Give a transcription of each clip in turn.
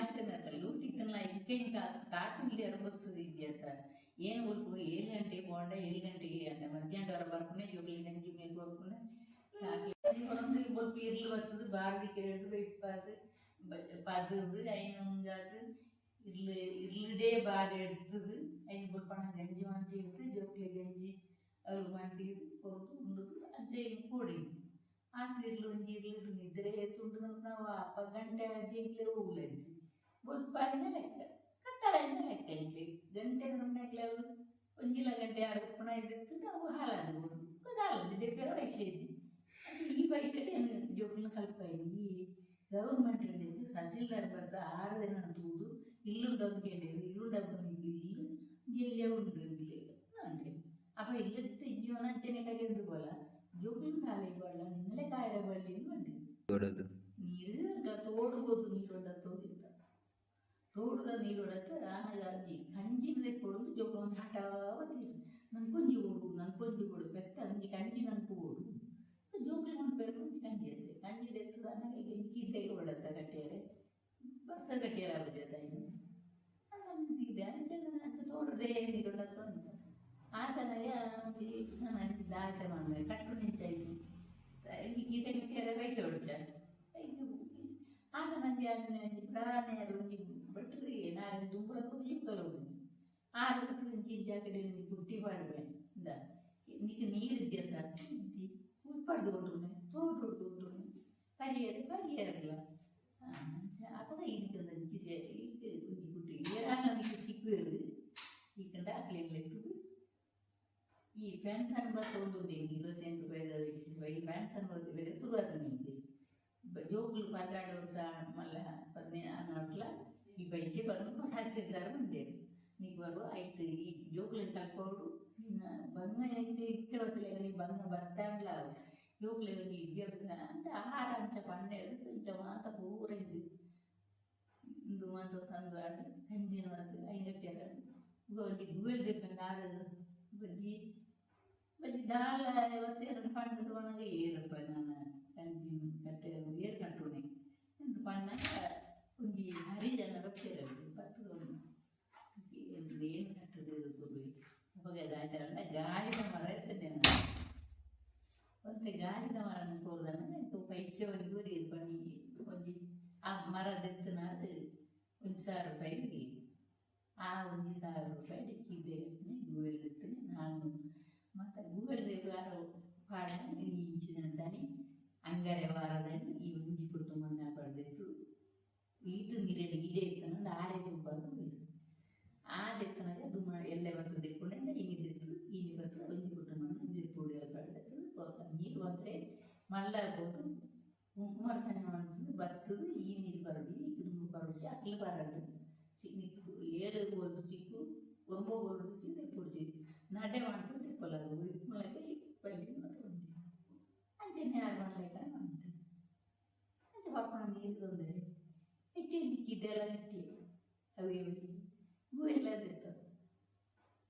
ಇತ್ತನತ್ತ ಲೂಟಿ ಇತ್ತಲ್ಲ ಇಕ್ಕ ಕಾತುಲ್ಲಿ ಅನುಭವಿಸೋದು ಇದೆಯತ್ತ. ಏನು ಉಲ್ಪು 7 ಗಂಟೆಗೆ ಪೋಂಡ 7 ಗಂಟೆಗೆ ಅಂಡ ಮಧ್ಯಾಹ್ನ ವರ ಬರ್ಪುನೆ, ಜೋಕ್ಲಿ ಗಂಜಿ ಮೇಲ್ ಕೊರ್ಪುನೆ. ಕೊರೊಂದು ಬೊಲ್ಪು ಇರ್ಲು ಬತ್ತದು ಬಾರ್ದಿ ಕೆರಡು ಬೈಪಾದ್ ಪದದು ಐನ್ ಉಂಗಾದ್ ಇರ್ಲು ಇರ್ಲುಡೇ ಬಾರ್ ಎಡ್ತುದು ಐನ್ ಬೊಲ್ಪಣ ಗಂಜಿ ಮಂತಿದ್ದು ಜೋಕ್ಲಿ ಗಂಜಿ ಅವ್ರು ಮಂತಿದ್ದು ಕೊರ್ದು ಉಂಡುದು ಅಂಚೆ ಕೂಡಿ ಆತ್ ಇರ್ಲು ಒಂಜಿ ಇರ್ಲು ನಿದ್ರೆ ತುಂಡು. ನಾವು ಅಪ್ಪ ಗಂಟೆ ಅಜ್ಜಿ ಹೋಗ್ಲಂತಿ ಬೊಲ್ಪಾಯಿನ ಲೆಕ್ಕ ಕತ್ತಲಾಯಿನ ಲೆಕ್ಕ. ಎಂಕ್ಲೆ ಗಂಟೆ ಉಂಡಾಗ್ಲೆ ಅವು ಒಂಜಿಲ ಗಂಟೆ ಆರು ಉಪ್ಪುನ ಇದ್ದಿತ್ತು. ಅವು ಹಾಳಾದ ಬೋಡು ದಾಲ ದೆಪ್ಪೆರ ಪೈಸೆ ಇದ್ದಿ. ಅದು ಈ ಪೈಸೆಡ್ ಏನು ಜೋಕುಲ್ನ ಕಲ್ಪಾಯಿನಿ. ಈ ಗೌರ್ಮೆಂಟ್ ತಹಸೀಲ್ದಾರ್ ಬತ್ತ 6 ದಿನ ತೂದು ಇಲ್ಲುಂಡೊಂದು ಕೇಂಡೇರು. ಇಲ್ಲುಂಡೊಂದು ಇಲ್ಲು ಎಲ್ಲೆ ಉಂಡು ಇಲ್ಲು ಉಂಡೆ. ಅಪ್ಪ ಇಲ್ಲದಿತ್ತು ಜೀವನ ಅಂಚನೆ ಕರಿಯೊಂದು ಬೋಲ ಜೋಕುಲ್ನ ಶಾಲೆಗ್ ಬೋಡ ನಿನ್ನಲೆ ಕಾಯರ ಬಳ್ಳಿ ಉಂಡು. ಕೊಡೋದು. ನೀರು ತೋಡು ಹೋದು ನೀರು ತೋಡಿತ್ತ ತೋಡುದ ನೀರು ಹೊಡತ್ತ. ಆನಗ ಅಜ್ಜಿ ಕಂಜಿನ ದೆಕ್ಕೊಡು ಜೋಕುಲು ಒಂದು ಹಠ ಬತ್ತೀರು, ನಂಗೆ ಕೊಂಜಿ ಕೊಡು, ನಂಗೆ ಕೊಂಜಿ ಕೊಡು, ಪೆತ್ತ ಒಂಜಿ ಕಂಜಿ ನಂಗೆ ಕೊಡು. ಜೋಕುಲು ಉಂಡು ಒಂಜಿ ಕಂಜಿ ಅತ್ತೆ ಕಂಜಿ ದೆತ್ತದ ಆನಗ ಕಿದ್ದೆಗೆ ಹೊಡತ್ತ ಕಟ್ಟಿಯರೆ ಬರ್ಸ ಕಟ್ಟಿಯರೆ ಆಪುಜಿ ಐನು ಅಂತಿದೆ. ಅಂಚ ಅಂಚ ತೋಡುದೇ ನೀರು ಹೊಡತ್ತ ಅಂಚ ಆತನಗ ಒಂಜಿ ನಾನು ಅಂಚ ದಾಟ ಮಾಡ್ಮೆ ಕಟ್ಟು ನಿಂಚಾಯ್ತು. ಈ ಗೀತೆ ಕಟ್ಟಿಯರೆ ಪೈಸೆ ಹೊಡ್ಚ ಆಗ ನಂಗೆ ಒಂಜಿ ಪ್ರಾಣೆಯರು ಒಂಜಿ ಭಟ್ರು ನಾರು ದುಂಬುರ ತೂದು ಜಿಂಕಲ ಹೋಗುದು ಆರು ಇಂಚಿ ಇಂಚಿ ಒಂಜಿ ಪುಟ್ಟಿ ಪಾಡ್ವೆ ಇಂದ ನಿಕ್ ನೀರು ಇದ್ಯತ್ತ ಉಳ್ಪಡ್ದು ಕೊಟ್ಟುನೆ ತೋಟು ಕೊಟ್ಟುನೆ ಪರಿಯರೆ ಪರಿಯರಲ್ಲ. ಅಪಗ ಇಂಚ ಒಂಜಿ ಪುಟ್ಟಿ ಏರಾಂಡ ನಿಕ್ ಚಿಕ್ಕುವೆರು ಈಕಂಡ ಅಕ್ಲೆನ್ ಲೆತ್ತುದು. ಈ ಪೆನ್ಷನ್ ಬತ್ತೊಂದುಂಡು 28 ರೂಪಾಯಿ ರೂಪಾಯಿ. ಈ ಪೆನ್ಷನ್ ಬತ್ತು ಬೇರೆ ಶುರು ನಿಂಗೆ ಜೋಕುಲು 12 ವರ್ಷ ಮಲ್ಲ 15 ಅಟ್ಲ ಈ ಪೈಸೆ ಬಂದು ಸಾಕ್ಷಿ ಬಂದೇರು ನೀಕು ಬರುವ ಆಯ್ತು. ಈ ಜೋಕುಲೆನ್ ಕಲ್ಪೋಡು ಬಂಗ ಐತೆ ಇತ್ತೆ ಬತ್ತಲೆ ಬಂಗ ಬತ್ತಾಂಡ್ಲ ಜೋಕುಲೆಗ್ ಇದ್ಯಡ್ದು ಅಂಚ ಆಹಾರ ಅಂಚ ಪನ್ನೆಡು ಇಂಚ ಮಾತ ಪೂರ ಇದು ಇಂದು ಮಾತ ಸಂದು ಆಂಡ್ ಕಂಜಿನ ಮಾತ ಐನ್ ಕಟ್ಟಿಯರ ಒಂಜಿ ಗುವೆಲ್ ದೆಪ್ಪಂಡ ಆರು ಬಜ್ಜಿ ಬಜ್ಜಿ ದಾಲ ಬತ್ತೆರಡು ಪಂಡ್ ತೋಣಗ ಏರಪ್ಪ ನಾನು ಕಂಜಿ ಕಟ್ಟೆ ಏರ್ ಕಟ್ಟುನೆ ಇಂದು ಪಣ್ಣಾಗ ಒಂಜಿ ಹರಿಜನ ಬತ್ತೆರಡು ಬತ್ತು ಏನು ಕಟ್ಟುದು ಕೊಡು. ಅಪಗ ದಾಯ್ತಾರಂಡ ಗಾಳಿದ ಮರ ಇರ್ತದೆ. ನಾನು ಒಂತೆ ಗಾಳಿದ ಮರ ಕೋರ್ದನ ಪೈಸೆ ಒಂಜಿ ಊರಿ ಪಣಿ ಒಂಜಿ ಆ ಮರ ದೆತ್ತನಾದ್ 1000 ರೂಪಾಯಿ. ಆ 1000 ರೂಪಾಯಿ ಕಿದ್ದೆ ಗುವೆಲ್ ದೆತ್ತನೆ ನಾನು ಮತ್ತು ಗುವೆಲ್ ವಾರ ಪಾಡ ಇಂಚಿನ ತಾನಿ ಅಂಗಾರೆ ವಾರದಲ್ಲಿ ಈ ಒಂಜಿ ಕುಟುಂಬ ಪಡೆದಿತ್ತು. ಈತು ನೀರಲ್ಲಿ ಈಡೇ ಇತ್ತನಂದು ಆಡೆ ಜುಂಬಾಗ ಆಡೆತ್ತನಾಗ ದುಮ್ಮ ಎಲ್ಲೆ ಬತ್ತು ದಿಕ್ಕೊಂಡೆ ಇನಿ ದಿತ್ತು ಇನಿ ಬತ್ತು ಒಂಜಿ ಕುಟುಂಬ ದಿಪ್ಪುಡಿ ಪಡೆದಿತ್ತು. ನೀರು ಬಂದರೆ ಮಲ್ಲ ಆಗ್ಬೋದು. ಕುಂಕುಮಾರ್ಚನೆ ಮಾಡ್ತದೆ ಬತ್ತದು. ಈ ನೀರು ಬರಡಿ ದುಂಬು ಬರಡಿ ಅಕ್ಲು ಬರಡು ಚಿಕ್ಕ 7 ಗೋಲ್ಡು ಚಿಕ್ಕು 9 ಗೋಲ್ಡು ಚಿಕ್ಕ ನಡೆ ಮಾಡ್ತು ತಿಪ್ಪಲಾಗ ಇಪ್ಪಲಕ್ಕೆ ಪಲ್ಲಿ ಮತ್ತು ಉಂಟು ಅಂಚನೆ ಯಾರು ಮಾಡ್ಲಿಕ್ಕೆ ಅಂತ ಅಂಚೆ ಪಪ್ಪನ ನೀರು ತೊಂದರೆ ಇಟ್ಟು ಕಿದ್ದೆಲ್ಲ ಕಟ್ಟಿ ಅವು ಇವು ಗುವೆಲ್ಲ ಇತ್ತು.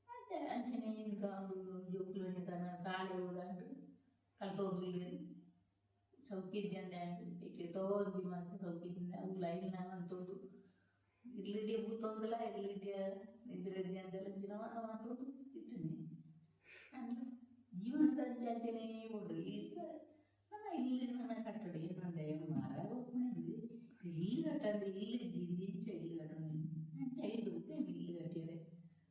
ಅಂಚೆ ಅಂಚನೆ ಇಂಕ ಜೋಕುಲು ತನ ಶಾಲೆ ಹೋದಂಡು ಕಲ್ತೋಗುಲು ಸೌಕಿದ್ಯಂಡೆ ಇಟ್ಟು ತೋಂಜಿ ಮಾತ ಸೌಕಿದ್ಯ ಅವು ಲೈನ್ ಅಂತೊಂದು ಇರ್ಲಿಡ್ಯ ಬೂತೊಂದಲ ಇರ್ಲಿಡ್ಯ ನಿದ್ರೆ ಅಂದೆಲ್ಲ ಅಂಚಿನ ಮಾತೊಂದು ಇತ್ತನೆ ಜೀವನದ ಅಂಚನೆ ಉಂಡು. ಈಗ ನನ್ನ ಇಲ್ಲಿ ನನ್ನ ಕಟ್ಟಡ ಏನಂದೆ ಮರ ಒಪ್ಪುನೆಂದು ಇಲ್ಲಿ ಕಟ್ಟಂದು ಇಲ್ಲಿ ಇಂಚ ಇಲ್ಲಿ ಕಟ್ಟಣ ಚೈಲ್ಡ್ ಇಲ್ಲಿ ಕಟ್ಟಿದರೆ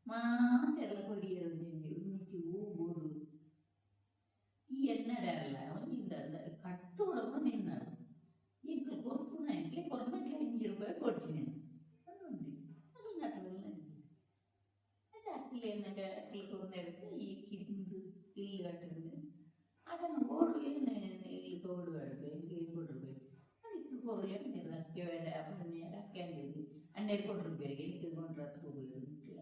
ಮಾತೆಲ್ಲ ಕೊರಿಯರು ಒಂಜಿ ಹೂ ಬೋಡು ಈ ಎನ್ನಡಲ್ಲ ಒಂಜಿ ಕಟ್ಟೋಡಪ್ಪ ನಿನ್ನ ಎಂಕ್ಲು ಕೊರ್ಪುನ ಎಂಕ್ಲೆ ಕೊರ್ಪುನ 5 ರೂಪಾಯಿ ಕೊಡ್ತೀನಿ ಉಂಡು ಅದು ನಟ್ಟದಲ್ಲ. ಅಕ್ಲು ಎನ್ನಗ ಅಕ್ಲು ಕೊರ್ನೆಡ್ದು ಈ ಕಿಂದು ಇಲ್ಲಿ ಕಟ್ಟದು ಅದನ್ನು ಓಡು ಏನು ಇಲ್ಲಿ ತೋಡು ಬೇಡ ಎಂಕ್ ಕೊಡ್ರು ಅದಕ್ಕೆ ಕೊರ್ಲೆ ಅಕ್ಕೆ ಬೇಡ ಅಣ್ಣೇರು ಅಕ್ಕೆ ಅಂಡೇರು ಅಣ್ಣೇರು ಕೊಡ್ರು ಬೇರೆ ಎಂಕ್ ಕೊಂಡ್ರ ಹೋಗುದು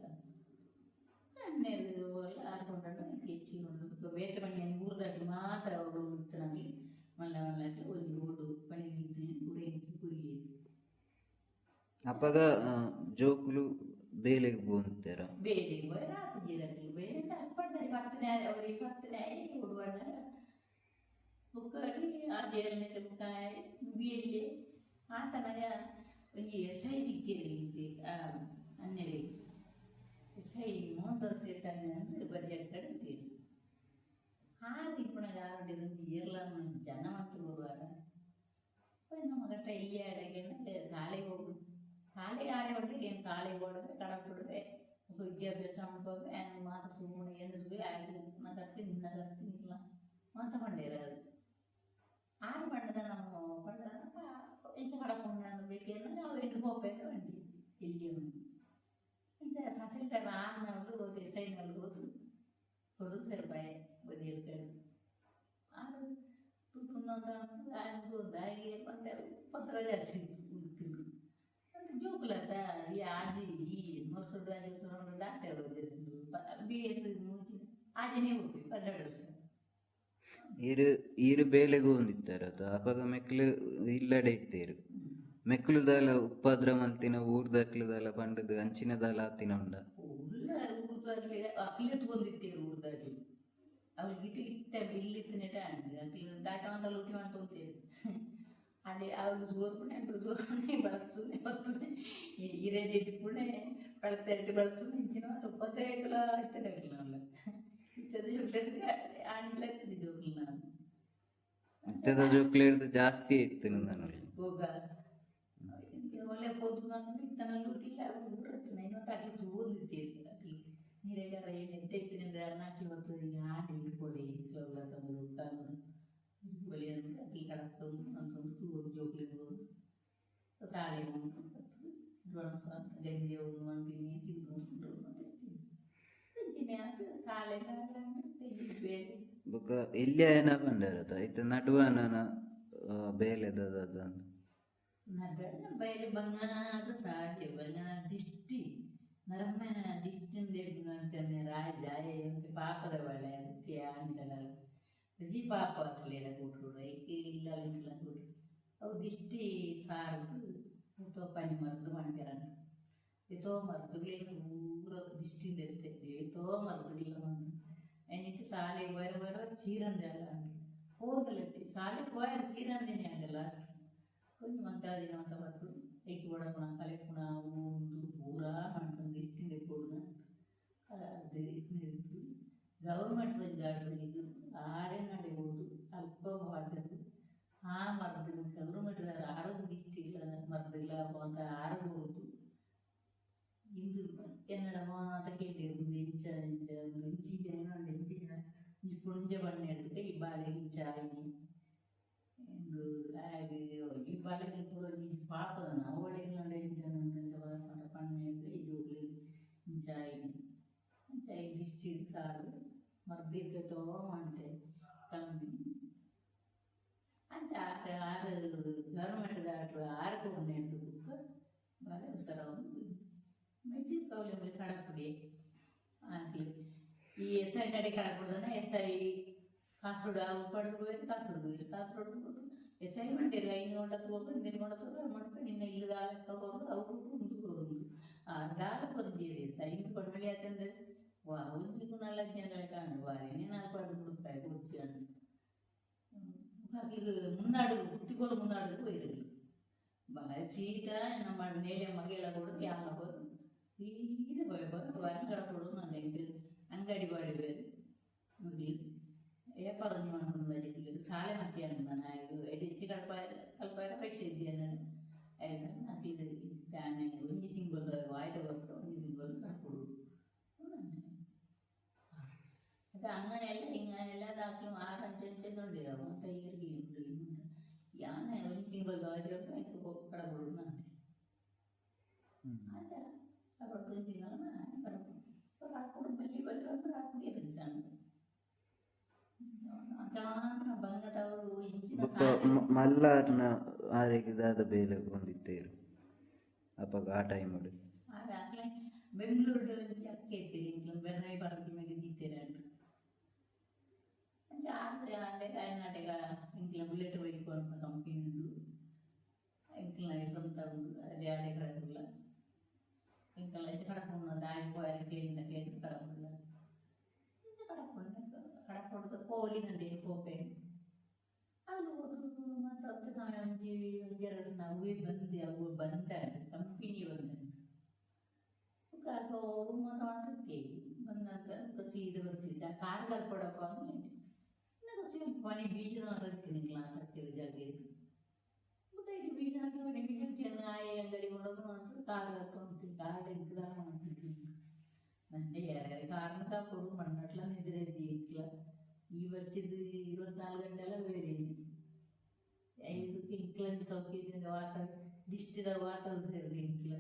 ಅಣ್ಣೇರು ಆರು ಕೊಂಡಾಗ ಹೆಚ್ಚಿಗೆ ಉಂಡು ಬೇತೆ ಪಣಿ ಊರ್ದಾಕ್ಲು ಮಾತ್ರ ಅವರು ಇತ್ತನಾಗ್ಲಿ ಮಲ್ಲ ಮಲ್ಲ ಒಂಜಿ ಓಡು ಪಣಿ ನಿಂತು ಉಡೆ ಕುರಿಯೆ. ಅಪಗ ಜೋಕುಲು ಬೇಲೆಗ್ ಪೋಂತೆರ? ಬೇಲೆಗ್ ಪೋಯೆರ್ ಆತುಜೆರ್ ಬೇಲೆ ಪಂಡರೆ ಪತ್ತನೇ ಅವ್ರಿಗೆ ಪತ್ತನೇ ಓಡುವಣ್ಣ ಬುಕ್ಕ ಆಜಿ ಏಳನೇ ಬುಕ್ಕ ಬಿಎಲ್ಎ ಆತನಗ. ಒಂಜಿ ಎಸ್ I ಸಿಕ್ಕೇರಿ ಅನ್ನೆಲೆ S I Mohandas S I ಅಂದ್ರೆ ಬರಿಯಕ್ಕಡೆ ತೀರಿ ಆರು ಇಪ್ಪುನಗ ಆರುಂಡೆ ಒಂಜಿ ಏರ್ಲ ಜನ ಮಂತ್ ಕೊರುವಾರ. ನಮ್ಮ ಗಟ್ಟ ಇಲ್ಲಿ ಅಡಗೆ ಶಾಲೆಗೆ ಹೋಗು, ಶಾಲೆಗೆ ಆರೆ ಹೊಂಡ್ರೆ ಏನು, ಶಾಲೆಗೆ ಓಡದೆ ಕಡಪುಡುವೆ, ವಿದ್ಯಾಭ್ಯಾಸ ಮನ್ಪುವೆ. ಮಾತ ಸುಮ್ಮನೆ ಎಣ್ಣುಸುವೆ ಆಯ್ತು. ಖರ್ಚು ನಿನ್ನ ಖರ್ಚು ನಿಲ್ಲ ಮಾತ ಪಂಡೇರ. ಅದು ಆರು ಪಂಡದ ನಮ್ಮ ಪಂಡದ ಎಂಚ ಕಡಪುಂಡ ಬೇಕೇನ ಅವು ಎಂಟು ಪೋಪೆ ಬಂಡಿ ಎಲ್ಲಿ ಒಂದು ಇಂಚ ಸಸಿಲ್ ಟೈಮ್ ಆರು ಹೋದು ಎಸ್ I ನಲ್ಲು ಹೋದು ಕೊಡು ಸರಿಪಾಯ ಬದಿಯಲ್ ಆರು ತೂತುಂದಂತ ಆಯನ ಪಂಡ ಪತ್ರ ಜಾಸ್ತಿ ತಿಂದು ಜೋಕುಲತ್ತ. ಈ ಆಜಿ ಈ ವರ್ಷ 5 ವರ್ಷ ಡಾಕ್ಟರ್ ಬಿ ಎಸ್ ಮೂಜಿ ಆಜನೇ ಹೋಗಿ 12 ವರ್ಷ. ಈರ್ ಈರ್ ಬೇಲೆಗ್ ಪೋವೊಂದಿತ್ತಾರತ, ಅಪಗ ಮೆಕ್ಲು ಇಲ್ಲಡೆ ಇತ್ತೇರು. ಮೆಕ್ಲು ದಾಲ ಉಪದ್ರ ಮಲ್ತಿನ ಊರ್ದಕ್ಲು ದಾಲ ಪಂಡುದು ಅಂಚಿನ ದಾಲ ಆತಿನ ಉಂಡ? ಉಲ್ಲ ಊರ್ದಾಗ್ಲಿ ಅಕ್ಲೆ ತೂವೊಂದಿತ್ತೇರು ಊರ್ದಾಗ್ಲಿ. ಅವ್ರು ಗಿಟಿ ಇಟ್ಟ ಇಲ್ಲಿತ್ತಿನೆಟ ಅಕ್ಲು ದಾಟ ಒಂದ ಲೂಟಿ ಮಾಡ್ಕೊಂತೇರು. ಅಡೆ ಅವ್ರು ಸೋರ್ಪುಣೆ ಸೋರ್ಪುಣೆ ಬಳಸುನೆ ಬತ್ತುನೆ ಇರೇಜ್ ಇಪ್ಪುಣೆ ಬಳತೆ ಬಳಸುನೆ ಇಂಚಿನ ಉಪದ್ರ ಐತಲ ಇತ್ತದ ಅಕ್ಲು. ಇತ್ತದ ಜೋಕ್ಲೆಡ್ ಆಂಡ್ಲ ಇತ್ತದ ಜೋಕ್ಲು ನಾನು. ಇತ್ತದ ಜೋಕ್ಲೆರ್ದ್ ಜಾಸ್ತಿ ಇತ್ತು ನಾನು. ಹೋಗ ಒಳ್ಳೆ ಪೋದು ನಾನು ಇತ್ತನ ಲೂಟಿಲ್ಲ ಊರತ್ತಿನ ಇನ್ನೊಂದು ಅಕ್ಲು ತೂವೊಂದಿತ್ತೇರು. ಅಕ್ಲು ನೀರೇಗಾರ ಏನು ಎಡ್ಡೆ ಇತ್ತಿನಿಂದ ಅರ್ನಾಕಿ ಹೊತ್ತು ಈಗ ಆಂಡಿ ಕೊಡಿ ಇಕ್ಲಲ್ಲ ತಂದು ಕಾನು ಬಲಿ ಅಂತ ಅಕ್ಲು ಕಡಕ್ತೊಂದು ಅಂತಂದು ತೂವೊಂದು ಜೋಕ್ಲಿಗೆ ಸಾಲೆ ಗಂಜಿ ಒಂದು ಮಂತಿನಿ ತಿಂದು ಉಂಟು ಅಂಚಿನ ಸಾಲೆ ಬೇರೆ. ಬೊಕ ಎಲ್ಯ ಪಂಡರತ ಇತ್ತೆ ನಡುವನನ ಬೇಲೆದ ದಾದ? ನಗರ ಬಯಲು ಬಂಗಾರ ಸಾಧ್ಯ ಬಂಗಾರ ದಿಷ್ಟಿ ನರಮ್ಮನ ದಿಷ್ಟಿಂದ ಅಂತಂದ್ರೆ ರಾಜ ಅಂತೆ ಪಾಪದ ಬಳೆ ಅಂತೆ ಅಂಟಲ್ಲ ಜಿ ಪಾಪ ಅಕ್ಲೇಡ ಕೂಟ್ರು ಐಕೆ ಇಲ್ಲ ಇಲ್ಲ ಕೂಟ್ರು. ಅವು ದಿಷ್ಟಿ ಸಾರ್ದು ತೋ ಪನಿ ಮದ್ದು ಮಾಡ್ಯಾರ. ಏತೋ ಮದ್ದುಗಳೇನು ಊರ ದಿಷ್ಟಿಂದ ಇರ್ತೈತಿ. ಏತೋ ಮದ್ದುಗಳ ಬಂದು ಎನ್ನಿಟ್ಟು ಸಾಲೆ ಬರ ಬರ ಚೀರಂದೆ ಅಲ್ಲ ಹೋದಲೆತ್ತಿ ಸಾಲೆ ಪೋಯರ್ ಚೀರಂದೇನೆ ಅಂಡ ಲಾಸ್ಟ್ ಕೊಂಚ ಮಂತ್ರಾದಿನ ಅಂತ ಬತ್ತು ಐಕಿ ಒಡಪುಣ ಕಲೆಪುಣ ಉಂದು ಪೂರಾ ಮಣ್ತಂದು ದಿಷ್ಟಿಂದ ಕೊಡುನ. ಅದು ಇತ್ತು ಗೌರ್ಮೆಂಟ್ ಒಂಜಿ ಆಡೆ ನಡೆ ಹೋದು ಅಲ್ಪ ಪಾತೆರ್ದು ಆ ಮದ್ದು ಗೌರ್ಮೆಂಟ್ ಆರೋಗ್ಯ ದಿಷ್ಟಿಲ್ಲ ಮದ್ದುಲ ಅಂತ ಆರೋಗ್ಯ ಹೋದು. ಇಂದು ಎನ್ನಡ ಮಾತ ಕೇಂಡಿರು ಇಂಚ ಇಂಚ ಇಂಚಿ ಜನ ಇಂಚಿ ಜನ ಇಂಚಿ ಪುಂಜ ಬಣ್ಣ ಹಿಡ್ದಕ್ಕೆ ಈ ಬಾಳೆಗೆ ಇಂಚ ಆಯ್ನಿ ಇಂದು ಆಗಿ ಈ ಬಾಳೆಗೆ ಪೂರ ಇಂಚಿ ಪಾಪದ ನಾವು ಒಳಗೆ ಇಂಚ ಅಂತ ಪಣ್ಣೆ ಈ ಜೋಗ್ಲಿ ಇಂಚ ಆಯ್ನಿ ಇಂಚ ಈ ದಿಷ್ಟಿ ಸಾರು ಮರ್ದಿಕ್ಕೆ ಮಾಡ್ತೆ ಕಮ್ಮಿ ಅಂತ ಆರು ಆರು ಗೌರ್ಮೆಂಟ್ ಆಟ್ರು ಆರು ಹಿಡ್ದು ಬುಕ್ಕ ಬಾಳೆ ಹುಷಾರ ಮೆಟ್ಟಿದ ಕೌಲಿ ಕಡಪುಡಿ ಆಗಲಿ ಈ ಎಸ್ I ಕಡೆ ಕಡಪುಡ್ದನ. ಎಸ್ I Kasaragod ಅವು ಪಡೆದು ಹೋಗಿ ಕಾಸರಗೋಡು ಹೋಗಿ ಕಾಸರಗೋಡು ಎಸ್ I ಮಂಡೇರು ಐದು ಗಂಟ ತೂಗು ಇಂದಿನ ಗಂಟ ತೂಗು ಮಣ್ಪ ನಿನ್ನ ಇಲ್ಲಿ ದಾಳಕ್ಕ ಹೋಗು ಅವು ಉಂದು ಹೋಗುದು ಆ ದಾಳ ಕೊರ್ಜೀರಿ ಎಸ್ I ಇಂದು ಕೊಡ್ಮಳಿ ಆತಂದ್ರೆ ವಾ ಒಂಜಿಗೂ ನಲ್ಲ ಜನಗಳ ಕಾಣು ವಾರೇನೆ ನಾನು ಪಡೆದು கொடுப்பாய் குடிச்சு ಮುನ್ನಾಡು ಕುತ್ತಿಕೋಡು ಮುನ್ನಾಡು ಹೋಯಿರಲಿ ಸೀದಾ ನಮ್ಮ ನೇಲೆ ಮಗೆಲ್ಲ ಕೊಡು ಯಾನ ಸೀದಾ போய் ವರಂಗಡ ಕೊಡು ನಾನು ಎಂಕ್ ಅಂಗಡಿ ಬಾಡಿ ಬೇರೆ ಮುಗಿಲಿ ಏಪಾರ ಮಾಡ್ಕೊಂಡು ಸಾಲೆ ಮಧ್ಯಾಹ್ನ ನಾನು ಎಡಿಚಿ ಕಡಪಾಯ ಕಲ್ಪಾಯ ಪೈಸೆ ಇದ್ದೀಯ నాకు ಇದು ತಾನೆ ಒಂಜಿ ತಿಂಗಳು ವಾಯ್ದ ಕೊಟ್ಟು ಒಂಜಿ ತಿಂಗಳು ಕಡ್ಕೊಡು. ಅದು ಅಂಗನೆಲ್ಲ ಹಿಂಗನೆಲ್ಲ ದಾಖಲು ಆರು ಅಂಚೆ ಅಂತ ಈರಿಗೆ ಉಂಟು ಯಾನೆ ಒಂಜಿ ತಿಂಗಳು ವಾಯ್ದ ಕಡಕೊಡು ನಾನು ಅಲ್ಲ ಅప్పుడు ಒಂಜಿ ತಿಂಗಳು ಕಡಕೊಡು ಬಲ್ಲಿ ಬಲ್ಲಿ ಅಂದ್ರೆ ಹಾಕುಡಿ ಬಂಗದವರು ಇಂಚಿನ ಬೊಕ ಸಾಲೆ ಮಲ್ಲಾರ್ನ ಆರೆಗ್ ದಾದ ಬೇಲೆ ಪೋವೊಂದಿತ್ತೇರು ಅಪಗ ಆ ಟೈಮುಡು? ಆಗ ಬೆಂಗಳೂರು ಅಕ್ಕೆ ಇತ್ತೀರಿ ಇಂಕ್ಲು ಬೆರ್ನೈ ಪರತಿ ಮೆಗೆ ದೀತೇರ ಅಂಚ ಆಂಡೆ ಆಂಡೆ ಕಾಯ್ನಾಟೆಗ ಇಂಕ್ಲ ಬುಲೆಟ್ ಬೈಕ್ ಪನ್ಪುನ ಕಂಪನಿ ಉಂಡು. ಎಂಕ್ಲ ಸ್ವಂತ ಉಂಡು ಅದೇ ಆಡೆ ಕಡಪುಡ್ಲ ಎಂಕಲ್ನ ಇಂಚ ಕಡಪುಂಡು ದಾಯಿ ಪೋಯರೆ ಕೇಂಡ ಕೇಂಡ ಕಡಪುಡ್ಲ ಇಂಚ ಕಡಪುಂಡು ಕಡಪುಡ್ದು ಪೋಲಿ ನಂದೇ ಪೋಪೆ ಅಲ್ಲಿ ಹೋದು. ಮತ್ತೆ ಸಮಯ ಒಂಜಿ ಒಂಜಿ ಒಂಜಾರು ವರ್ಷ ಅವೇ ಬಂದೆ, ಅವು ಬಂದಾಂಡ್, ಕಂಪನಿ ಬಂದಾಂಡ್. ಬೊಕ್ಕ ಅಲ್ಪ ಒವು ಮಾತ ಮಂತಿತ್ತೆ. ಬಂದಾಗ ಬೊಕ್ಕ ಸೀದಾ ಬತ್ತಿತ್ತೆ. ಆ ಕಾರ್ ಕಲ್ಪಡಪ್ಪ ಅಂದ್ ಪಣಿ ಬೀಚ್ ಮಾತ ಇತ್ತಿನಿ ಎಂಕ್ಲ ತತ್ತಿರ ಜಾಗೆಡ್. ಬೊಕ್ಕ ಐಟ್ ಬೀಚ್ ಪಣಿ ಬೀಚ್ ಆಯೆ ಅಂಗಡಿ ಕೊನೊದು ಮಾತ ಕಾರ್ ಕಲ್ತೊಂದಿತ್ತೆ. ಕಾರ್ ಎಂಕ್ ದಾಲ ಮನಸ್ ಇಜ್ಜಿ. ನಂಡೆ ಯಾರ್ಯಾರ ಕಾರ್ನ್ ಕಾಪೊಡು ಮಣ್ಣಟ್ಲ ನಿದ್ರೆ ಇಜ್ಜಿ ಎಂಕ್ಲ. ಈ ಬಚ್ಚಿದ್ 24 ಗಂಟೆಲ ಬೇಲೆ. ಐದುಕ್ಕೆ ಎಂಕ್ಲಂಚ ಸೌಖ್ಯ ವಾತ ದಿಷ್ಟಿದ ವಾತ ಸೇರ್ದ್ ಎಂಕ್ಲ.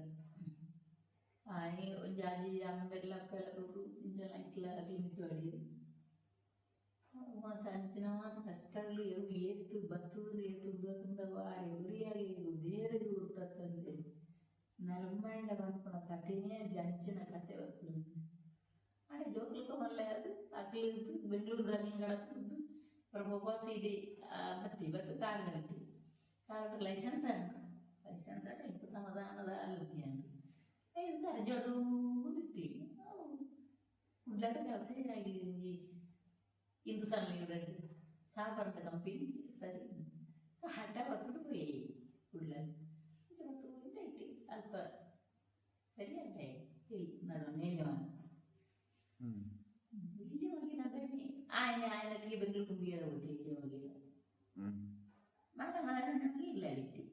ಆಯೆ ಒಂಜಿ ಆಜಿ ಅಂಬೆರ್ಲ ಅಪ್ಪೆಲ ತೂದು ಇಂಚಲ ಎಂಕ್ಲ ಅಕ್ಲ್ ಮಿತ್ತ್ ಪಾಡ್ಯೆರ್. ಮಾತ ಅಂಚಿನ ಮಾತ ಕಷ್ಟಗಳು ಅವು ಏತ್ ಬತ್ತುದು ಏತ್ ಉಂದು ಆರೆ ಒರಿಯಗ್ ದೇವೆರೆಗ್ ಗೊತ್ತತ್ತಂದೆ ನರಮಾಂಡ ಪನ್ಪುನ ಕಥೆನೇ ಅಂಚಿನ ಕತೆ ಬರ್ತದೆ. ಆಂಡ ಜೋಕ್ಲುಕ ಮಲ್ಲೆ ಆದ್ ಅಕ್ಲು ಬೆಂಗಳೂರು ಕಡಪುಡ್ದು ಸೀದೆ ಬತ್ತಿ ಬತ್ತು ಕಾರ್ ಕಲ್ತಿ. ಕಾರ್ ಲೈಸೆನ್ಸ್ ಆಂಡ್, ಲೈಸೆನ್ಸ್ ಆಂಡ ಎಂಕ್ ಸಮಾಧಾನದ ಆಲತ್ತಿ ಆಂಡ್. ಐತ ಜಡೂದಿತ್ತಿ ಕುಡ್ಲದ ಕೆಲಸ ಒಂಜಿ ಹಿಂದೂಸ್ತಾನ್ ಲಿಮಿಟೆಡ್ ಸಾಪಂತ ಕಂಪನಿ ಸರಿ ಹಠ ಬತ್ತುದು ಪೋಯೆ ಕುಡ್ಲ. ಬತ್ತು ಇಟ್ಟಿ ಅಲ್ಪ ಸರಿ ಅಂಟೆ ಇಲ್ಲಿ ನಡು ನೇಲ್ಯ. ಇಲ್ಲಿ ಮಗಿನ ಆಯನ ಆಯನೊಟ್ಟಿಗೆ ಬೆಂಗಳೂರು ತುಂಬಿಯರ ಹೋಗುತ್ತೆ ಇಲ್ಲಿ ಮಗಿಲ್ಲ. ಮಗ ಮಗನೊಟ್ಟಿಗೆ ಇಲ್ಲ ಇtti.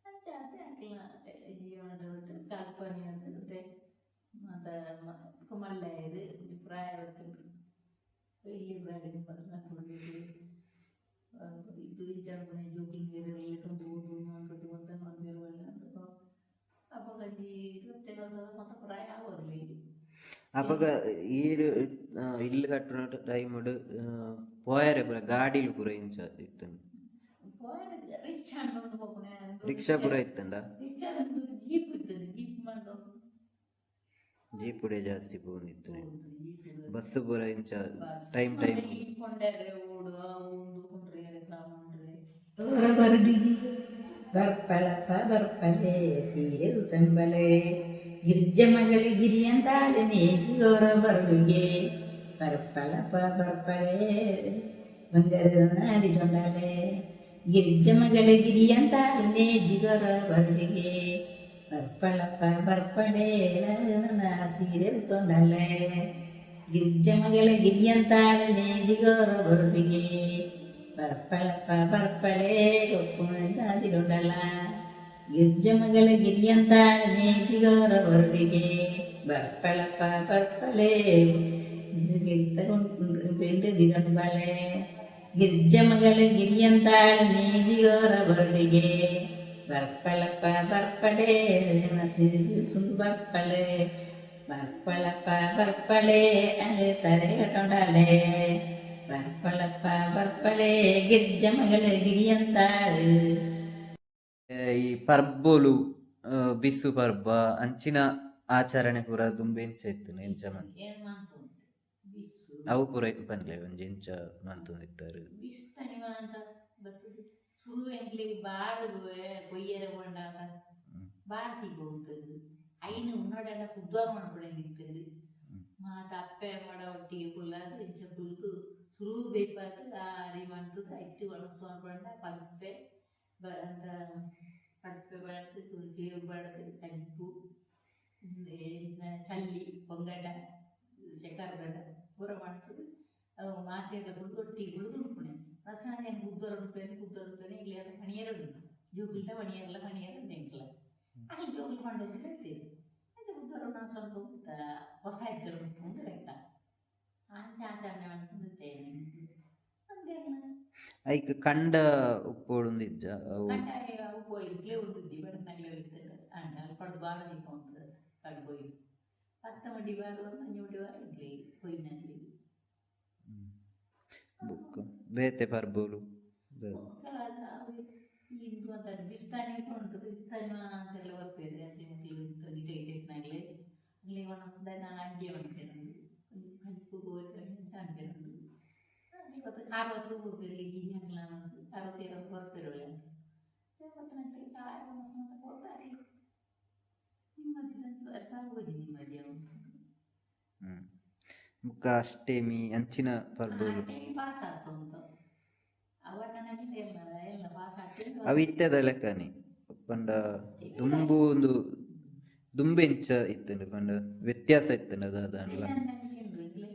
ಅಂಚ ಆತೆ ಅಕ್ಲ್ನ ಜೀವನದ ಬಿಟ್ಟು ಕಾಲ್ಪನಿ ಅಂತ ಮಾತ ಮಲ್ಲಾಯೆರ್ ಪ್ರಾಯ ಬತ್ತುಂಡು. ಇಲ್ಲಿ ಬ್ಯಾಡಿನ ಕೊಡ್ಬೇಕು ಇದು ವಿಚಾರ ಜೋಕುಲು ನೀರೆಲ್ಲ ಓದು ಅಂತ ಅಂತ ಅಪಗ ಒಂಜಿ 25 ವರ್ಷ ಮಾತ ಪ್ರಾಯ ಆವೊಂದು. ಅಪಗ ಈರ್ ಇಲ್ಲ್ ಕಟ್ಟುನ ಟೈಮ್ ಡ್ ಪೋಯರೆ ಪೂರ ಗಾಡಿಲು ಪೂರ ಇಂಚ ಇತ್ತುಂಡು? ರಿಕ್ಷಾ ಪೋಪುನೆ. ರಿಕ್ಷಾ ಪೂರ ಇತ್ತುಂಡ? ರಿಕ್ಷಾ, ಜೀಪ್ ಇತ್ತುಂಡು, ಜೀಪ್ ಮಂತೊಂದು. ಜೀಪುಡೆ ಜಾಸ್ತಿ ಪೋವೊಂದಿತ್ತುನೆ. ಬಸ್ ಪೂರ ಇಂಚ ಟೈಮ್ ಟೈಮ್. ಈ ಕೊಂಡೆರೆ ಓಡು ಉಂದು ಕುಂಡ್ರೆ ಕಾಮುಂಡ್ರೆ ಬರ್ಡಿಗೆ ಬರ್ಪಳಪ ಬರ್ಪಲೆ ಸೀರೆ ಸುತಂಬಲೆ ಗಿರಿಜ ಮಗಳ ಗಿರಿಯಂತಾಳೆ ನೇಜಿಗೋರ ಬರುಡುಗೆ ಬರ್ಪಳಪ ಬರ್ಪಳೆ ಬಂಗಾರದ ನಾಡಿದೊಂಡಾಲೆ ಗಿರಿಜ ಮಗಳ ಗಿರಿಯಂತಾಳೆ ನೇಜಿಗೋರ ಬರುಡುಗೆ ಬರ್ಪಳಪ ಬರ್ಪಳೆ ಸೀರೆ ತೊಂಡಾಲೆ ಗಿರಿಜ ಮಗಳ ಗಿರಿಯಂತಾಳೆ ನೇಜಿಗೋರ ಬರುಡುಗೆ ಬರ್ಪಳಪ ಬರ್ಪಳೆ ಕೊಪ್ಪುಂಡಲ ಗಿರ್ಜ ಮಗಳ ಗಿರಿಯಂತಾಳೆ ನೇಜಿಗೋರ ಬರುಡಿಗೆ ಬರ್ಪಳಪ ಬರ್ಪಳೆ ಬಲೆ ಗಿರ್ಜ ಮಗಳ ಗಿರಿಯಂತಾಳೆ ನೇಜಿಗೋರ ಬರುಡಿಗೆ ಬರ್ಪಳಪ ಬರ್ಪಳೆ ಬರ್ಪಳೆ ಬರ್ಪಳಪ ಬರ್ಪಳೆ ಅಲೆ ತರೆ ಕಟ್ಟೊಂಡಾಲೆ ಬರ್ಪಳಪ್ಪ ಬರ್ಪಳೆ ಗಿರ್ಜ ಮಗಳ ಗಿರಿಯಂತಾಳು. ಈ ಪರ್ಬೊಲು, ಬಿಸು ಪರ್ಬ ಅಂಚಿನ ಆಚರಣೆ ಪೂರ ದುಂಬು ಎಂಚ ಇತ್ತುಂಡು, ಎಂಚ ಮಂತ್ ಏನ್ ಮಂತುಂಡು ಬಿಸು? ಅವು ಪೂರ ಪನ್ಲೆ ಒಂಜಿ ಎಂಚ ಮಂತೊಂದಿತ್ತರ್? ಬಿಸ್ತನಿ ಮಾತ ಬರ್ತದೆ. ಸುರು ಎಂಕ್ಲೆಗ್ ಬಾರ್ ಕೊಯ್ಯರೆ ಪೋಂಡಾತ ಬಾರ್ ತಿಕ್ಕೊಂತದ್ದು ಐನು ಉನ್ನಡೆಲ್ಲ ಕುದ್ವಾರ್ ಮನ್ಪುನೆಂದಿತ್ತುಂಡು. ಮಾತ ಅಪ್ಪೆ ಅಮ್ಮಡ ಒಟ್ಟಿಗೆ ಕುಲ್ಲಾದ್ ಇಂಚ ಕುಲ್ದು ಸುರು ಬೇಪಾದ್ ಆರಿ ಮಂತುದು ಐಟ್ ವನಸ್ ಮನ್ಪುಂಡ ಪಲ್ಪೆ ಅಂತ ಪಲ್ಪೆ ಬಡತ್ ಚೇವು ಬಡತ್ ಕಜಿಪು ಚಲ್ಲಿ ಪೊಂಗಡ ಶೆಕರ್ದಡ ಪೂರ ಮಂತುದು ಅವು ಮಾತೆರ್ಲ ಕುಲ್ದು ಒಟ್ಟಿಗೆ ಕುಲ್ದು ಉನ್ಪುನೆ. ರಸನೆ ಕುದ್ದರ್ ಉನ್ಪೇನೆ ಕುದ್ದರ್ ಉನ್ಪೇನೆ. ಇಲ್ಲಿ ಅತ ಪಣಿಯರ ಉಂಡು ಜೋಕುಲ್ಟ ಪಣಿಯರ್ಲ ಪಣಿಯರ ಉಂಡು ಎಂಕ್ಲ. ಅಕಲ್ ಜೋಕುಲು ಪಂಡೊಂದು ಇತ್ತೆರ್ ಅಂಚ ಕುದ್ದರ್ ಸ್ವಲ್ಪ ಹೊಸ ಇತ್ತರು ಉಂಡು ಲೆಕ್ಕ ಅಂಚ ಆಚರಣೆ ಮಂತೊಂದಿತ್ತೆ ಅಂದೆರ್ನ. ಐಕ್ ಕಂಡ ಉಪ್ಪೊಡುಂದು ಇಜ್ಜ ಅವು? ಕಂಡ ಅವು ಪೋಯಿಕ್ಲೆ ಉಂಡುದ್ದಿ ಬಡನಗ್ಲೆ ಇತ್ತುಂಡು. ಆಂಡ ಅಲ್ಪಡ್ದ್ ಬಾರ್ ದೀಪೊಂದು ಕಡ್ ಪೋಯಿ 10 ಮಡಿ ಬಾರ್ 5 ಮಡಿ ಬಾರ್ ಇಡ್ಲಿ ಪೋಯಿನಗ್ಲೆಗ್. ಬೊಕ್ಕ ಬೇತೆ ಪರ್ಬೊಲು? ಬೊಕ್ಕ ಇಂದು ಅಂತ ಬಿಸ್ತಾನಿ ಉಂಟು. ಬಿಸ್ತಾನಿ ಮಾತೆಲ್ಲ ಬರ್ಪೆರ್ ಅಕ್ಲೆ ಮೊಕ್ಲು ಗಿಟ ಗಿಟ ಇತ್ತಿನಗ್ಲೆ ಅಕ್ಲೆಗ್ ಒಣಸ್ದ ಅಡ್ಗೆ ಮನ್ಪೆರುಂಡು, ಕಜ್ಪು ಕೋರಿ ಅಂಚ ಅನ್ಪೆರುಂಡು. ಇವತ್ತು ಕಾರೊತ್ತು ಬರ್ಪೆರ್ ಈ ಅಂಕ್ಲ ಕಾರೊತ್ತು ಬರ್ಪೆರ್ ಒಳ್ಳೆ ಬತ್ತನಕ್ಲೆಗ್ ಚಾಯ್ ಒಣಸ್ ಮಾತ ಕೊರ್ತಾರೆ. ನಿಮ್ಮದಿ ಆಗೋಜಿ ನಿಮ್ಮದಿ ಅವು. ಬೊಕ್ಕ ಅಷ್ಟೆಮಿ ಅಂಚಿನ ಪರ್ಬೊಲು? ಅಷ್ಟೆಮಿ ಪಾಸ್ ಆತುಂಡು. ಅವಣ್ಣನಾಗಿಂದ ಎಲ್ಲ ಎಲ್ಲ ಪಾಸ್ ಆಗ್ತೀನಿ. ಅವು ಇತ್ತೆದ ಲೆಕ್ಕನೆ ಪಂಡ ದುಂಬು ಒಂದು ದುಂಬು ಎಂಚ ಇತ್ತುಂಡು ಪಂಡ ವ್ಯತ್ಯಾಸ ಇತ್ತುಂಡು ದಾದಾಂಡಲ? ಇಂಗ್ಲಿ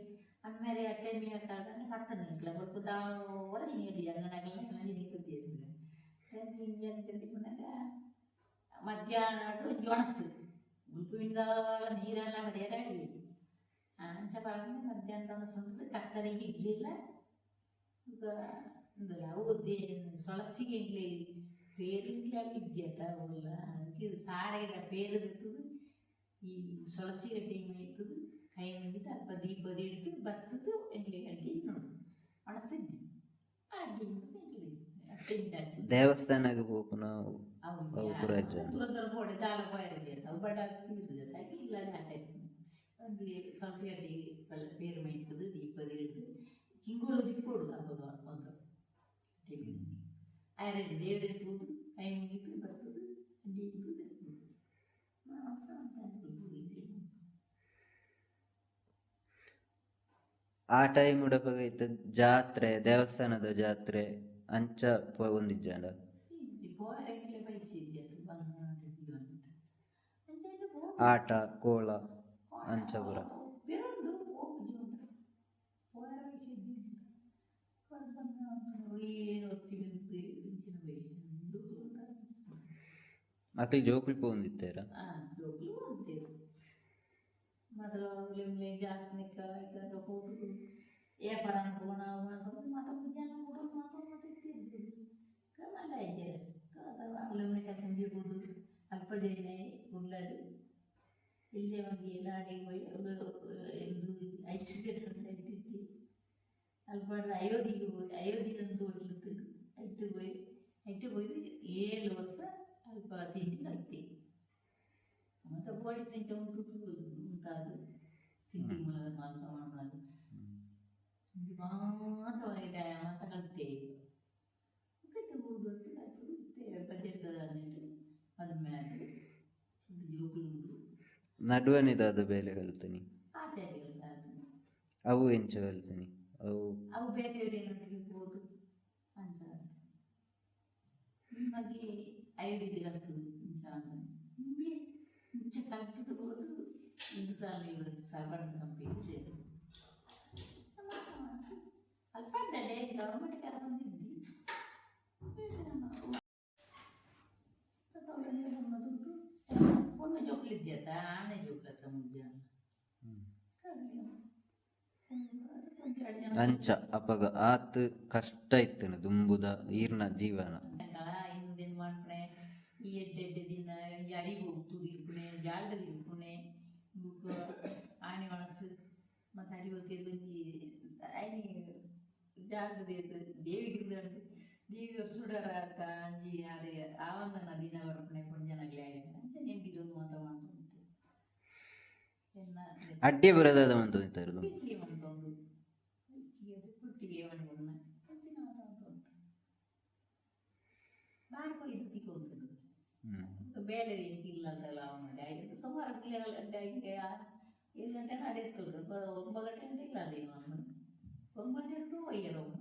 ಅಮ್ಮೇರೆ ಅಟ್ಟೆ ಮೀ ಕತ್ತನ ಇಂಕ್ಲ ಬೊಕ್ಕ ದಾವರ ನೀರು ಅನ್ನನಾಗಲ್ಲ ನೀರು. ತಿಂಜನ್ ಪುನಗ ಮಧ್ಯಾಹ್ನ ಒಣಸು ಉಲ್ಪಿಂದ ನೀರೆಲ್ಲ ಮರ್ಯಾದ. ಅಂಚ ಪರಂಡ ಮಧ್ಯಾಹ್ನ ಒಣಸು ಕತ್ತಲೆಗೆ ಇಡ್ಲಿಲ್ಲ. ಅವು ಸೊಳಸಿಗೆ ಇಂಗ್ಲಿ ಪೇರಿಂಗ್ಲ ಇದ್ಯತ ಉಲ್ಲ. ಅದಕ್ಕೆ ಸಾಡೆದ ಪೇರು ಇರ್ತದೆ. ಈ ಸೊಳಸಿಗೆ ಟೈಮ್ ಇರ್ತದೆ. ಕೈ ಮುಗಿದು ಅಲ್ಪ ದೀಪ ಹಿಡಿದು ಬರ್ತದೆ. ಎಂಗ್ಲಿ ಅಡ್ಡಿ ನೋಡು ಒಣಸಿದ್ದಿ ಅಡ್ಡಿ ಎಂಗ್ಲಿ. ದೇವಸ್ಥಾನಕ್ಕೆ ಪೋಪುನ ಅವು ಅವು ಪೂರ ಇಜ್ಜಾಂಡ್. ದೂರ ದೂರ ಪೋಡೆ ದಾಲ ಪೋಯರೆ ಅವು ಬಡ ಇರ್ತದೆ. ಇಲ್ಲ, ಆಚೆ ಒಂದು ಸೊಳಸಿ ಅಡ್ಡಿ ಪೇರು ಮೈತದೆ. ದೀಪ ಹಿಡಿದು ಚಿಂಗೋಳು ದಿಪ್ಪೋಡು ಅಪ್ಪದ ಒಂದು ಆಯ್ರೆ ದೇವರಿಗೆ ತೂದು ಕೈ ಮುಗಿದು ಬರ್ತದೆ. ಅಡ್ಡಿ ಇರ್ತದೆ. ಆ ಟೈಮ್ ಉಡಪಗ ಇತ್ತ ಜಾತ್ರೆ, ದೇವಸ್ಥಾನದ ಜಾತ್ರೆ ಅಂಚ ಪೋವೊಂದಿಜ್ಜಾಂಡ? ಪೋಯರೆ ಪೈಸೆ ಇದ್ಯತ್ತು ಬಂದು. ಆಟ ಕೋಲ ಅಂಚ ಪೂರ? ಪಿರಂಡು ಪೋಪುಜಿ ಪೋಯರ ಪೈಸೆ ಇದ್ದಿಲ್ಲ. ಏನು ಒತ್ತಿ ಇಂಚಿನ ಪೈಸೆ. ಅಕಲ್ ಜೋಕುಲು ಪೋವೊಂದಿತ್ತೆರ? ಜೋಕುಲು ಅಂತೀರು ಮೊದಲು ಲಿಂಬ್ಲೆ ಜಾತ್ನಿಕ ಹೋಗುದು ಏಪರಣ ಪೋಣ ಮಾತ ಜನ ಹುಡುಗ ಮಾತ ಮಾತಾಡ್ತಿದ್ರು. ಮಲ್ಲ ಇದ್ದಾರೆ ಅವ್ಲೆಮ್ನೆ ಕೆಲಸ ಮುಗಿಬೋದು. ಅಲ್ಪ ಜನ ಉಳ್ಳಾಡು ಇಲ್ಲೇ ಮಗಿ ಎಲ್ಲ ಅಡಿಗೆ ಹೋಗಿ ಅವಳು ಎಂದು ಐಸ್ ಇಟ್ಟಿತ್ತು. ಅಲ್ಪ ಅಯೋಧ್ಯೆಗೆ ಹೋಗಿ ಅಯೋಧ್ಯೆ ಹೋಟ್ಲಿತ್ತು. ಐಟು ಹೋಗಿ ಐಟು ಹೋಗಿ 7 ವರ್ಷ ಅಲ್ಪ ತಿಂಡಿ ಕಲ್ತಿ. ಮತ್ತೆ ಬೋಡಿ ಸಂಚ ಉಂಟು ಉಂಟಾದು ತಿಂಡಿ ಮೂಲದ ಮಾತ್ರ ಮಾಡೋದು ಮಾತ್ರ ಮಾತ್ರ ಕಲ್ತೆ. ಊರು ಬಜೆಟ್ ಜೋಕುಲು ಉಂಡು. ನಡುವನೆ ದಾದ ಬೇಲೆ ಕಲ್ತನಿ? ಆಚಾರ್ಯಗಳು ಸಾಧನೆ. ಅವು ಎಂಚ ಕಲ್ತನಿ ಅವು? ಅವು ಬೇಟೆಯವರೇನೊಟ್ಟಿಗೆ ಹೋದು ಅಂಚ. ನಿಮಗೆ ಐದು ಕಲ್ತದು ಇಂಚ ನಿಮಗೆ ಇಂಚ ಕಲ್ತದ್ದು ಹೋದು ಇಂದು ಸಾಲ ಇವತ್ತು ಸಾಬಾನು ಕಂಪನಿ ಸೇರಿ ಅಲ್ಪ ಗೌರ್ಮೆಂಟ್ ಕೆಲಸ ಇದ್ದಿ. ಪೊಣ್ಣು ಜೋಕ್ಲು ಇದ್ಯತ ಆನೆ ಜೋಕ್ಲತ್ತ ಮುಂಜಾನೆ. ಅಂಚ ಅಪಗ ಆತ್ ಕಷ್ಟ ಇತ್ತುಂಡು ದುಂಬುದ ಈರ್ನ ಜೀವನ. ಇಂದೇನು ಮಾಡ್ಪಣೆ ಈ ಎಡ್ಡೆ ಎಡ್ಡೆ ದಿನ ಅಡಿ ಹೋಗ್ತು ಇರ್ಪುಣೆ ಜಾಲ್ದ ಇರ್ಪುಣೆ ಬುಕ್ಕ ಆಣಿ ಒಣಸು ಮತ್ತು ಅಡಿ ಹೋಗ್ತಿದ್ದು ಒಂಜಿ ಐನಿ ಜಾಲ್ದ ದೇವಿಗಿಂದ ದೇವಿ ಸುಡರ ಆತ ಅಂಜಿ ಆರೆ ಆವಂದನ ದಿನ ಬರ್ಪಣೆ ಪೊಂಜನಗ್ಲೆ ಅಂಚ ನೆಂದಿದ್ದು ಮಾತ ಮಾಡ್ತುಂಟು ಎನ್ನ. ಅಡ್ಡೆ ಬರದಾದ ಮಂತೊಂದಿತ್ತೆರ್ ದುಂಬು? ಇಡ್ಲಿ ಮಂತೊಂದು ಪುಟ್ಟಿಗೆ ಮಣ್ಗುಣ ಅಂಚಿನ ಮಾತ ಬಾರ್ ಕೊಯ್ದು ತಿಕ್ಕೊಂದು. ಬೇಲೆ ಇಲ್ಲ ಅಂತಲ್ಲ ಅವನು ಐದು ಸುಮಾರು ಗಂಟೆ 7 ಗಂಟೆ ಅಡೆ ಎತ್ತುಂಡು. 9 ಗಂಟೆ ಗಂಟೆ ಇಲ್ಲ ಅದೇ ಅವನು 9 ಗಂಟೆ ಒಯ್ಯರ ಅವನು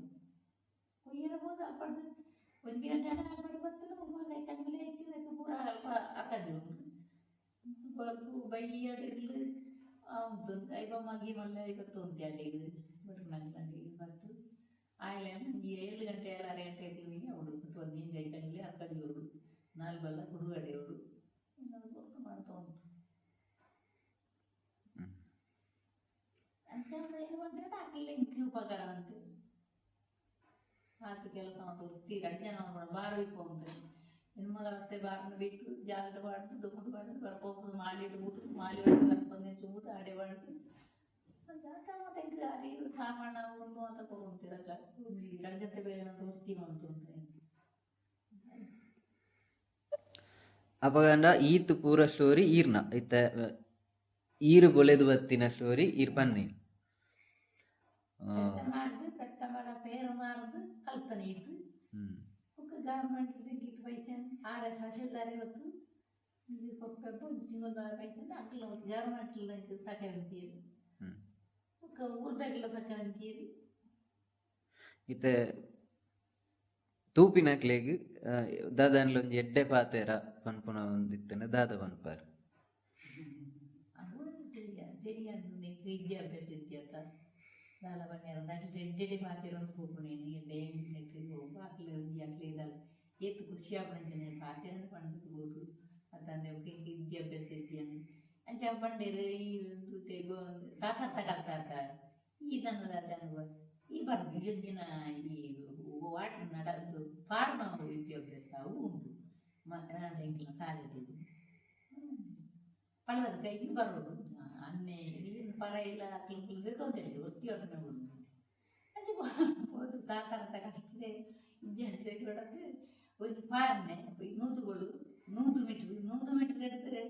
ಕೊಯ್ಯರ ಹೋದ ಅಪ್ಪಡು 1 ಗಂಟೆ ಅಪ್ಪಡು ಬರ್ತದೆ. 9 ಕಂಗ್ಲೆ ಐತಿ ಪೂರ ಅಲ್ಪ ಅಕ್ಕದು ಬಲ್ಪು ಬೈಯಡಿರ್ಲು ಉಂಟು. ಐಪ ಮಗಿ ಮಲ್ಲ ಐವತ್ತು ಅಲ್ಲಿಗೆ ಬಟ್ ಅಲ್ಲಿಗೆ ಬತ್ತು ಆಯ್ಲೆ ಒಂಜಿ 7 ಗಂಟೆ 7.30 ಗಂಟೆ ಐತಿ ಅವಳು ಒಂದು ಇಂಜ ಐತಂಗ್ಲೆ ಅಕ್ಕದಿಯೋಡು ನಾಲ್ ಬಲ್ಲ ಹುಡುಗಡೆಯೋಡು ಇನ್ನೊಂದು ಗೊತ್ತು ಮಾಡ್ತಾ ಉಂಟು. ಅಂಚ ಏನು ಮಾಡ್ತಾರೆ ಅಕ್ಲೆ ಇಂಕ್ ಉಪಕಾರ ಉಂಟು. ಆತು ಕೆಲಸ ಮಾತು ತೀರ ಜನ ಬಾರ ಉಂಟು. ಹೆಣ್ಮಗಳ ಅಷ್ಟೇ ಬಾರ್ನ ಬೇಕು ಜಾಗದ ಬಾಡ್ದು ದುಡ್ಡು ಬಾಡ್ದು ಬರ್ಬೋದು ಮಾಲಿಟ್ಟು ಬಿಟ್ಟು ಮಾಲಿ ಬರ್ಕೊಂಡೆ ಚೂದು ಆಡೆ ಬಾಡ್ದು ಜಾತ ಮತ್ತೆ ಇಂಕ್ ಅಡಿ ಸಾಮಾನ ಒಂದು ಅಂತ ಕೊಡುಂತಿರಲ್ಲ ಒಂಜಿ ರಂಜತೆ ಬೇಳೆ ವೃತ್ತಿ ಮಂತು. ಅಪಗಂಡ ಈತ್ ಪೂರ ಸ್ಟೋರಿ ಈರ್ನ ಇತ್ತ ಈರು ಬೊಲೆದು ಬತ್ತಿನ ಸ್ಟೋರಿ ಈರ್ ಪನ್ನಿ. ಪೆತ್ತ ಮಾರ್ದು ಪೆತ್ತ ಮಾಡ ಪೇರು ಮಾರ್ದು ಕಲ್ತನ ಇದ್ದು. ಬೊಕ್ಕ ಗವರ್ಮೆಂಟ್ ಗಿಟ್ ಪೈಸೆ ಆರೆ ತಹಶೀಲ್ದಾರ್ ಇವತ್ತು ಇದು ಕೊಪ್ಪೆಪ್ಪ ಒಂಜಿ ತಿಂಗೊಂದು ಆರು ಪೈಸೆ ಅಕ್ಲ ಗವರ್ಮೆಂಟ್ ಸಕಾಯ ಅಂತೀರಿ. ಬೊಕ್ಕ ಊರ್ದಾಗ್ಲ ಸಕಾಯ ಅಂತೀರಿ. ಇತ್ತೆ ತೂಪಿನಕ್ಲೆಗ್ ದಾದಾನ್ಲ ಒಂಜಿ ಎಡ್ಡೆ ಪಾತೆರ ಪನ್ಪುನ ಒಂದಿತ್ತಂಡ ದಾದ ಪನ್ಪರ್? ಅವು ತೆರಿಯಂದ್ ನಿಕ್ ವಿದ್ಯಾಭ್ಯಾಸ ಇಜ್ಜತ್ತ ದಾಲ ಪನ್ನೆರ್ ಅಕ್ಲ್ ಎಡ್ಡೆಡ್ಡೆ ಪಾತೆರೊಂದು ಪೋಪುನೇನ್ ಎಡ್ಡೆ ನೆಟ್ ಅಕ್ಲ್ ಒಂಜಿ ಅಕ್ಲೆ ದಾಲ ಏತ್ ಖುಷಿ ಆಪುನಂಚನೆ ಪಾತೆರಂದು ಪಂಡುದು ಬೋದು ಅತ್ತಂದೆ ಬೊಕ ಎಂಕ್ ವಿದ್ಯಾಭ್ಯಾಸ ಇಜ್ಜಿ ಅಂಚ ಪಂಡೆರ್ ಈ ಸಾಸತ್ತ ಕಲ್ತಾತ ಈ ದನ್ನದ ಈ ಬರ್ಪು ಒಂಜಿನ ಈ what ನಡದು ಫಾರ್ಮ ವಿದ್ಯಾಭ್ಯಾಸ ಅವು ಉಂಡು ಎಂಕ್ಲ ಸಾಲೆಡ್ ಪಳದ ಕೈಗೆ ಬರೋಡು ಅನ್ನೆ ಈನ್ ಪರ ಇಲ್ಲ ಅಕ್ಲು ದೆತ್ತೊಂದೆರ್ ಒತ್ತಿ ಒಟ್ಟನೆ ಉಂಡು ಅಂಚ ಪೋದು ಸಾಸರತ ಕಲ್ತಿದೆ ವಿದ್ಯಾಭ್ಯಾಸ ಕೊಡದು ಒಂಜಿ ಪಾರ್ನೆ ನೂದುಗಳು 100 ಮೀಟ್ರ್ 100 ಮೀಟ್ರ್ ಎಡ್ತಾರೆ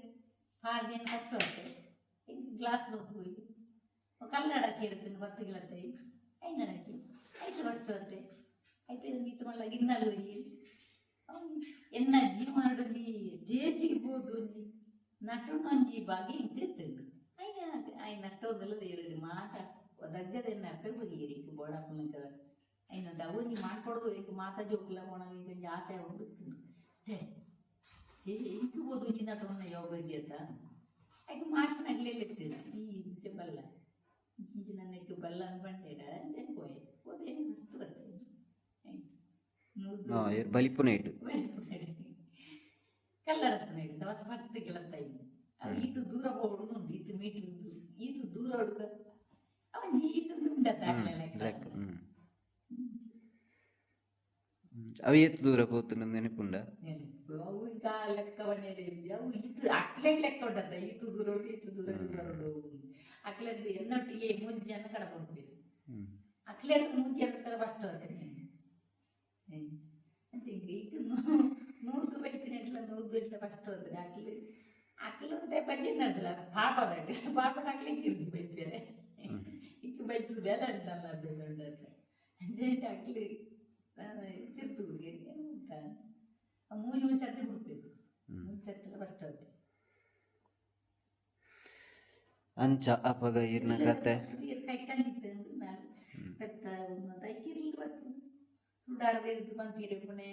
ಪಾರ್ದೇನು ಕಷ್ಟ ಆಗ್ತದೆ. ಗ್ಲಾಸ್ ಹೋಗಿ ಕಲ್ಲಡಕ್ಕೆ ಇರ್ತೇನೆ 10 ಕಿಲತ್ತೈ ಐನಡಕ್ಕೆ ಐತು ಫಸ್ಟ್ ಹೊತ್ತೆ ಐತೆ ಈತ ಮಲ್ಲ ಗಿನ್ನಲು ಹೋಗಿ ಎನ್ನ ಜೀವನದಲ್ಲಿ ಡೇಜಿಗೆ ಪೋದು ಒಂಜಿ ನಟುಂಡು ಒಂಜಿ ಬಗೆ ಇತ್ತಿತ್ತು. ಐನ ಐನ ನಟ್ಟೋದಲ್ಲ ಎರಡು ಮಾತ ದಗ್ಗದ ಅಪ್ಪೆ ಬರಿಯರಿ ಬೋಡಾಪುನಕ ಐನ ಒಂಜಿ ಮಾಡ್ಕೊಡ್ದು ಈಗ ಮಾತ ಜೋಕುಲ ಪೋಣಗ ಒಂಜಿ ಆಸೆ ಉಂಡು. ಇಂಕ್ ಪೋದು ಒಂಜಿ ನಟುಂಡ ಯೋಗ ಇದ್ಯತ ಐಕ್ ಮಾಸ್ಟ್ನಗ್ಲೆಲ್ಲ ಇತ್ತು ಈ ಇಂಚ ಬಲ್ಲ ಇಂಚ ನನ್ನ ಬಲ್ಲ ಅನ್ಪಂಡೇರ ಅಂಚನೆ ಪೋಯೆ ಪೋದೇನೆ ಮಸ್ತ್ ಬರ್ತದೆ. ಬಲಿಪುನ ಇಟ್ಟು ಕಲ್ಲಡಪ್ಪನ ಇಟ್ಟು ಅವತ್ತು ಪತ್ತು ಕಿಲತ್ತೈ ಅವು ಈತು ದೂರ ಹೋಗುದು ಈತು ಮೀಟರ್ ಈತು ದೂರ ಹುಡುಗ ಅವನ್ ಈತು ಉಂಡತ್ತ ಲೆಕ್ಕ. ಅವು ಏತ್ ದೂರ ಪೋತುಂಡು ನೆನಪುಂಡ? ಅವು ಈಗ ಲೆಕ್ಕ ಬನ್ನೇರಿ ಅವು ಈತು ಅಕ್ಲೆ ಲೆಕ್ಕ ಉಂಟತ್ತ ಈತು ದೂರ ಉಂಟು ಈತು ದೂರ ಬರೋಡು ಅಕ್ಲೆ ಎನ್ನೊಟ್ಟಿಗೆ ಮೂಜಿ ಜನ ಕಡಪಡ್ಬೇಕು ಅಕ್ಲೆ ಮೂಜಿ ಜನ ತರ ಫಸ್ಟ್ ಹೋಗ್ತೀನಿ. ಈತು ನೂದು ಬೆಳ್ತೀನಿ ಎಟ್ಲ ನೂದು ಎಟ್ಲ ಫಸ್ಟ್ ಹೋಗ್ತೀನಿ. ಅಕ್ಲು ಅಕ್ಲು ಅಂತ ಬಜ್ಜಿ ನಡ್ದಲ್ಲ ಪಾಪದ ಪಾಪದ ಅಕ್ಲೆ ಇರ್ದು ಬೆಳ್ತಾರೆ ಇಕ್ಕು ಬೆಳ್ತದೆ ಬೇಡ ಅಂತಲ್ಲ ಅಭ್ಯಾಸ ಉಂಟಂತ ಅಂಚೆ ಅಕ್ಲು ತಿರ್ತು ಅಂತ ಮೂಜಿ ಮೂಜಿ ಸರ್ತಿ ಬಿಡ್ಬೇಕು ಮೂಜಿ ಸರ್ತಿ ಫಸ್ಟ್ ಹೋಗ್ತೀನಿ. ಅಂಚ ಅಪಗ ಇರ್ನ ಕತೆ ಕೈ ಕಂದಿತ್ತು ನಾನು ಪೆತ್ತ ತೈಕಿರ್ಲಿ ಬತ್ತು ಸುಡಾರ್ದು ಇಡ್ದು ಬಂತೀರಿ ಪುಣೆ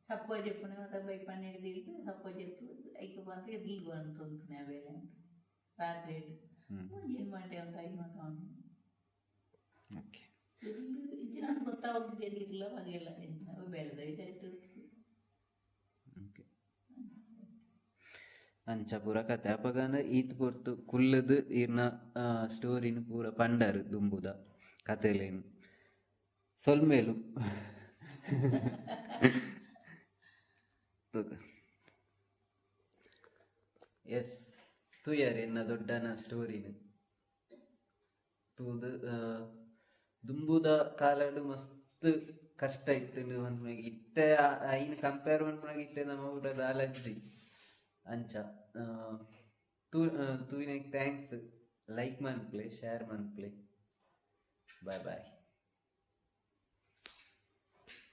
ಸಪ್ಪೋ ಜೆಪ್ಪುನೆ ಮತ್ತೆ ಬೈ ಪಣ್ಣೆ ಹಿಡ್ದು ಹಿಡ್ದು ಸಪ್ಪೋ ಜೆತ್ತು ಐಕ್ ಬಂದು ಇರ್ಲಿ ಬಂತು ಅಂತ ಬೇಳೆ ಅಂತ ರಾತ್ರಿ ಹಿಡ್ದು ಏನು ಮಾಡಿ ಅಂತ ಐದು ಮಾತು ಓಕೆ. ಇರ್ಲಿ ಇಂಚಿನ ಗೊತ್ತಾಗೋದು ಇರಲ್ಲ ಬಗೆಲ್ಲ ಬೆಳೆದ ವಿಚಾರ. ಓಕೆ ಅಂಚ ಪೂರ ಕತೆ ಅಪಗನ ಈತ್ ಪೊರ್ತು ಕುಲ್ಲದು ಇರ್ನ ಸ್ಟೋರಿನ ಪೂರ ಪಂಡರು ದುಂಬುದ ಕತೆಲೇನು ಸೊಲ್ಮೇಲು. ಎಸ್ ತೂಯರ್ ಎನ್ನ ದೊಡ್ಡನ ಸ್ಟೋರಿನ ತೂದು ದುಂಬುದ ಕಾಲಡ್ ಮಸ್ತ್ ಕಷ್ಟ ಇತ್ತು ಪನ್ಪುನಗ ಇತ್ತೆ ಐನ್ ಕಂಪೇರ್ ಮನ್ಪುನಗ ಇತ್ತೆ ನಮ್ಮ ಊರ ದಾಲ ಇಜ್ಜಿ. ಅಂಚ ತೂ ತೂಯಿನಕ್ thanks, like ಮನ್ಪುಲೆ, ಶೇರ್ ಮನ್ಪುಲೆ. Bye boy.